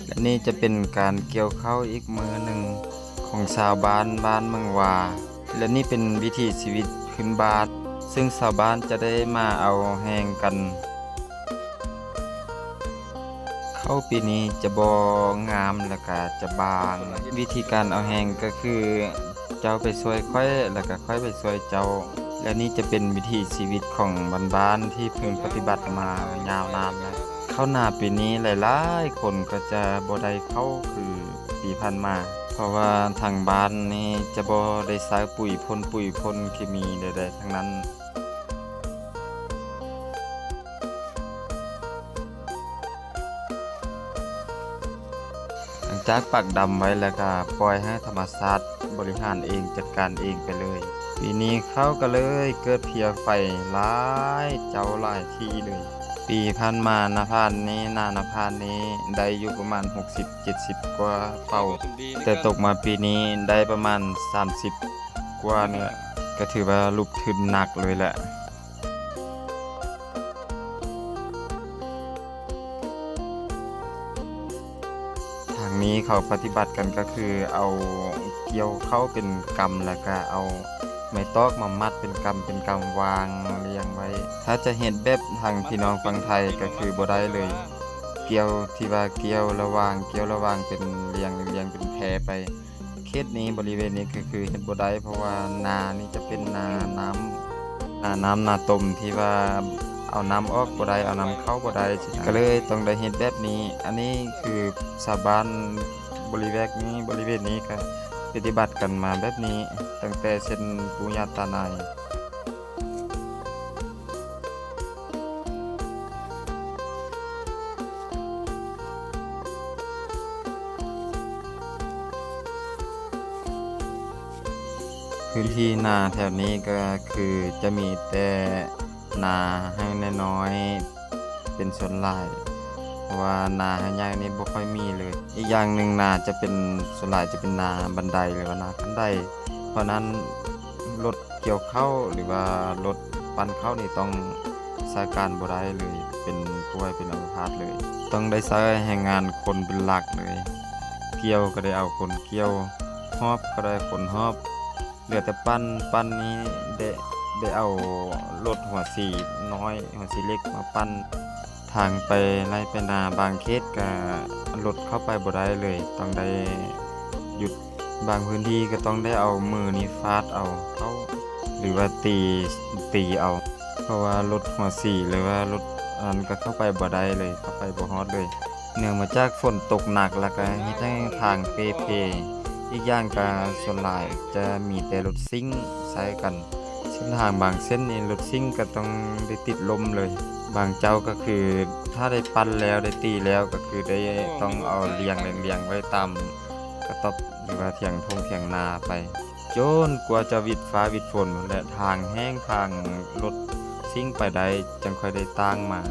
ແລະນີ້ຈະເປັນການກ່ຽວເຂົ້າອີກມື້ໜຶ່ງຂອງຊາວບ້ານ ບ້ານເມືອງວາ ແລະນີ້ເປັນວິຖີຊີວິດພື້ນບ້ານ ຊຶ່ງຊາວບ້ານຈະໄດ້ມາເອົາແຮງກັນ. ເຂົ້າປີນີ້ຈະບໍ່ງາມ ແລະກະຈະບາງ. ວິທີການເອົາແຮງກະຄື ເຈົ້າໄປຊ່ວຍຂ້ອຍ ແລະກະຂ້ອຍໄປຊ່ວຍເຈົ້າ ແລະນີ້ຈະເປັນວິຖີຊີວິດຂອງບ້ານໆທີ່ເພິ່ນປະຕິບັດມາຍາວນານແລ້ວ. ເຂົ້ານາປີນີ້ຫຼາຍໆຄົນກະຈະບໍ່ໄດ້ເຂົ້າຄືປີຜ່ານມາ ເພາະວ່າທາງບ້ານນີ້ຈະບໍ່ໄດ້ໃຊ້ປຸຍ ພົ່ນປຸຍ ພົ່ນເຄມີໃດໆທັງນັ້ນ. ຫຼັງຈາກປັກດຳໄວ້ແລ້ວກະປ່ອຍໃຫ້ທຳມະຊາດບໍລິຫານເອງ ຈັດການເອງໄປເລີຍ. ປີນີ້ເຂົ້າກະເລີຍເກີດເພຍໄຟຫຼາຍເຈົ້າຫຼາຍທີ່ເລີຍ. ປີຜ່ານມານາຜ່ານນີ້ ນານາຜ່ານນີ້ໄດ້ຢູ່ປະມານຫົກສິບເຈັດສິບກວ່າເປົາ ແຕ່ຕົກມາປີນີ້ໄດ້ປະມານສາມສິບກວ່ານີ້ແຫຼະ ກະຖືວ່າຫຼຸບທຶນໜັກເລີຍແຫຼະ. ທາງນີ້ເຂົາປະຕິບັດກັນກະຄືເອົາກ່ຽວເຂົ້າເປັນກຳ ແລ້ວກະເອົາໄມ້ຕອກມາມັດເປັນກຳເປັນກຳວາງລຽງໄວ້. ຖ້າຈະເຮັດແບບທາງພີ່ນ້ອງຝັ່ງໄທກະຄືບໍ່ໄດ້ເລີຍ ກ່ຽວທີ່ວ່າກ່ຽວລະຫວ່າງ ກ່ຽວລະຫວ່າງເປັນລຽງ ລຽງເປັນແພໄປ. ເຂດນີ້ ບໍລິເວນນີ້ກະຄືເຮັດບໍ່ໄດ້ ເພາະວ່ານານີ້ຈະເປັນນານ້ຳ ນານ້ຳນາຕົມ ທີ່ວ່າເອົານ້ຳອອກບໍ່ໄດ້ ເອົານ້ຳເຂົ້າບໍ່ໄດ້ຊີ້ນະ ກະເລີຍຕ້ອງໄດ້ເຮັດແບບນີ້. ອັນນີ້ຄືຊາວບ້ານບໍລິແວກນີ້ ບໍລິເວນນີ້ກະປະຕິບັດກັນມາແບບນີ້ຕັ້ງແຕ່ເຊັ່ນປູ່ຍ່າຕານາຍ. ພື້ນທີ່ນາແຖວນີ້ກະຄືຈະມີແຕ່ນາໄຮ່ນ້ອຍໆເປັນສ່ວນຫຼາຍ ເພາະວ່ານາໄຮ່ໃຫຍ່ນີ້ບໍ່ຄ່ອຍມີເລີຍ. ອີກຢ່າງໜຶ່ງນາຈະເປັນ ສ່ວນຫຼາຍຈະເປັນນາບັນໄດ ຫຼືວ່ານາຂັ້ນໄດ ເພາະນັ້ນລົດ ກ່ຽວເຂົ້າ ຫຼືວ່າລົດປັ່ນເຂົ້ານີ້ຕ້ອງໃຊ້ການບໍ່ໄດ້ເລີຍ ເປັນປ່ວຍເປັນອຳມະພາດເລີຍ. ຕ້ອງໄດ້ໃຊ້ແຮງງານຄົນເປັນຫຼັກເລີຍ ກ່ຽວກະໄດ້ເອົາຄົນກ່ຽວ ຫອບກະໄດ້ຄົນຫອບ ເຫຼືອແຕ່ປັ່ນ ປັ່ນນີ້ໄດ້ ໄດ້ເອົາລົດຫົວສີນ້ອຍ ຫົວສີເຫຼັກມາປັ່ນ. ທາງໄປໄຮ່ໄປນາບາງເຂດກະລົດເຂົ້າໄປບໍ່ໄດ້ເລີຍ ຕ້ອງໄດ້ຢຸດ ບາງພື້ນທີ່ກະຕ້ອງໄດ້ເອົາມືນີ້ຟາດເອົາເຂົ້າ ຫຼືວ່າຕີ ຕີເອົາ ເພາະວ່າລົດຫົວສີ ຫຼືວ່າລົດອັນນັ້ນກະເຂົ້າໄປບໍ່ໄດ້ເລີຍ ເຂົ້າໄປບໍ່ຮອດເລີຍ ເນື່ອງມາຈາກຝົນຕົກໜັກ ແລ້ວກະເຮັດໃຫ້ທາງເປ່ເພ. ອີກຢ່າງກະສ່ວນຫຼາຍຈະມີແຕ່ລົດຊິ້ງໃຊ້ກັນ ເສັ້ນທາງບາງເສັ້ນນີ້ລົດຊິ້ງກະຕ້ອງໄດ້ຕິດລົມເລີຍ ບາງເຈົ້າກະຄືຖ້າໄດ້ປັ່ນແລ້ວ ໄດ້ຕີແລ້ວ ກະຄືໄດ້ຕ້ອງເອົາລຽງ ລຽງໄວ້ຕາມກະຕ໊ອບ ຫຼືວ່າຖຽງທົ່ງຖຽງນາໄປ ຈົນກວ່າຈະຫວິດຟ້າຫວິດຝົນພຸ້ນແຫຼະ ທາງແຫ້ງ ທາງລົດຊິ້ງໄປໄດ້ ຈັ່ງຄ່ອຍໄດ້ຕ່າງມາ.